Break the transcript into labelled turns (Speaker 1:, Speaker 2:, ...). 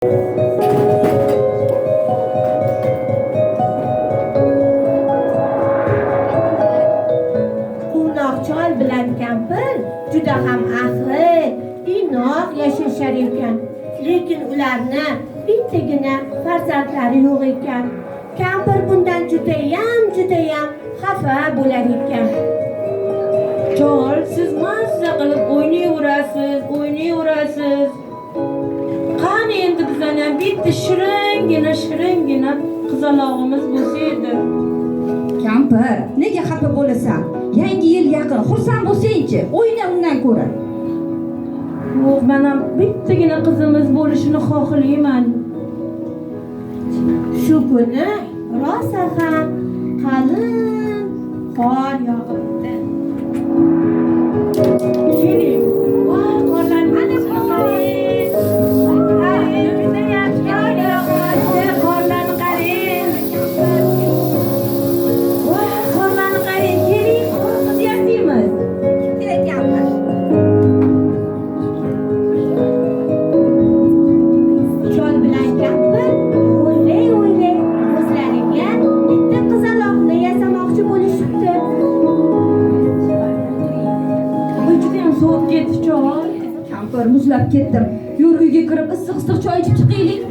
Speaker 1: Quvnoq chol bilan kampir juda ham ahil, inoq yashashar ekan. Lekin ularni bittagina farzandlari yo'q ekan. Kampir bundan judayam, judayam xafa bo'lar ekan.
Speaker 2: Chol, siz mazza qilib o'ynayverasiz, o'ynayverasiz. Qani endi bizani ham bitta shiringina, shiringina qizalog'imiz bo'lsa edi.
Speaker 3: Kampir, nega xafa bo'lasan? Yangi yil yaqin, xursand bo'lsangchi, o'yna undan ko'ra.
Speaker 2: Yo'q, men ham bittagina qizimiz bo'lishini xohlayman.
Speaker 1: Shu kuni rosa ham qalin qor yog'ibdi.
Speaker 2: Keling. Voy, qorlarni qarang. Qarang, judayam qor yog'yapti. Qorlarni qarang. Voy, qorlarni qarang. Keling, qor qiz yasaymiz.
Speaker 3: Kampir.
Speaker 1: Chol bilan kampir o'ylay o'ylay o'zlariga bitta qizaloqni yasamoqchi bo'lishibdi.
Speaker 2: Voy, judayam sovib ketdi, chol.
Speaker 3: Kampir, muzlab ketdim. Yur, uyga kirib issiq issiq choy ichib chiqaylik.